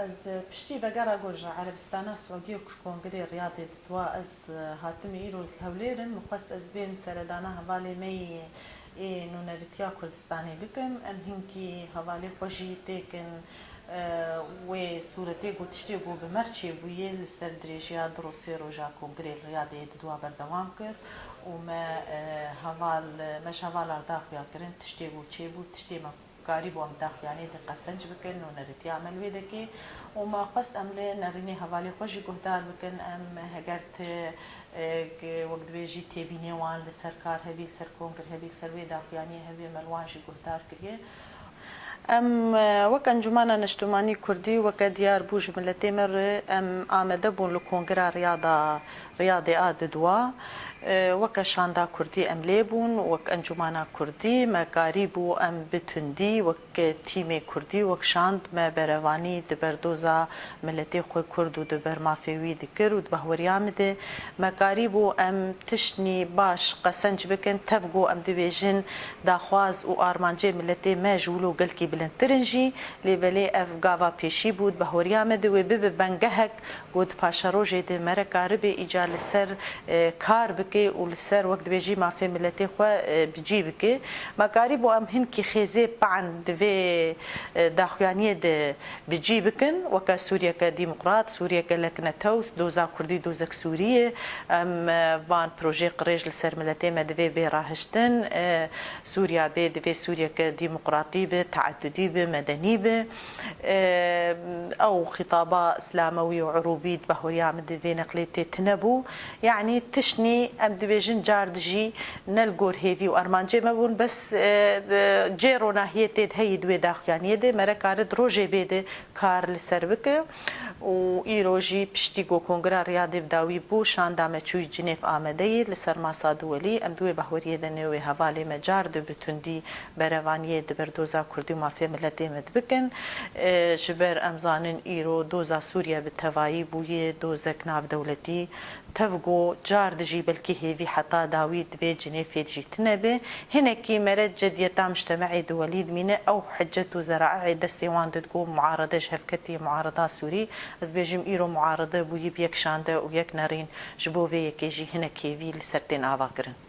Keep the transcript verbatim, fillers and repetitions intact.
Ez piştî vegera ku ji Erebistana Siûdiyê ku ji Kongrê Riyadê diduwa ez hatim îro li Hewlêr im, min xwest ez bêm seredana hevalê me yê ê nûnerîtiya Kurdistanê bikim. Em hinkî hevalê xwe jî têkin, e, wê sûretê ku tiştê ku bi me re çêbûye li ser dirêjiya du ro sê roja Kongrê li Riyadê diduwa berdewam kir û me, e, heval, me ji hevalan re daxuya kirin, tiştê ku çêbû, tiştê me karîbû em daxuyaniyê de qesenc bikin, nûnerîtiya me li wê dike û me xwest em li nerînê hevalê xwe jî guhdar bikin, em heger ti, e, wek dibêjî têbînê wan li ser kar hebî, li ser kongir hebî, li ser wê daxuyaniyê hebî, me li wan jî guhdar kiriye. Em, e, wek Encûmena Neştimanî Kurdî, weke diyar bû ji miletê me re, em amade bûn li Kongira Riyada, Riyadê a diduwa. E, weke şanda Kurdî em lê bûn, wek Encûmena Kurdî me karîbû em bi tundî, wek tîmê Kurdî, wek şand me berevanî di berdoza miletê xwe Kurd û di ber mafê wî dikir û di bahweriya min de me karîbû em tiştnî baş qesenc bikin, tev ku em dibêjin daxwaz û armancê miletê me ji wilo gelkî bilindtir in jî, lê belê ev gava pêşî bû, di bahweriya me de wê bibe bengehek ku di paşerojê de me re karibe îcar li ser, e, kar bike û li ser, wek dibêjî, mafê miletê xwe, e, bi cî bike. Me karîbû em hinkî xêzê pe'nd di vê, e, daxuyaniyê de bi cî bikin. Weke Sûriyeke demokrat, Sûriyeke leknetew, doza Kurdî dozek Sûrî ye. Em, e, van projê qirêj li ser miletê me divê bê rahiştin. E, Sûriya bê, divê Sûriyeke demokratî be, teedudî be, medenî be. E, ew xîtaba îslamewî û irûbî di bahweriya min de vê neqlê tê tune bû. Yanî tiştnî em dibêjin car dijî ne li gor hêvî û armancê me bûn, bes, e, e, cê ronahiyê tê de heyî di wê daxuyaniyê de, me re kare di rojê bê de kar li ser bike. Û îro jî piştî ku Kongira Riyadê bi dawî bû, şanda me çûyî Cinêv amade ye li ser masa duwelî. Em di wê bahweriyê de ne wê hevalê me car di bi tundî berevaniyê di berdoza Kurdî û mafê miletê me dibikin. E, ji ber em zanin îro doza Sûriye bi tevayî bûye dozek navdewletî. Tev ku car dijî belkî hêvî heta dawî di vê Cinêvê de jî tune be. Hinekî mere cediyeta mujtemeê duwelî dimîne, ew hicet û zeraîê destê wan de ku muarede ji hevketî muareda Sûrî. Ez bêjim îro muarede bûyî bi yek şande û yek nerîn, ji bo vê yekê jî hinek hêvî li ser tên ava kirin.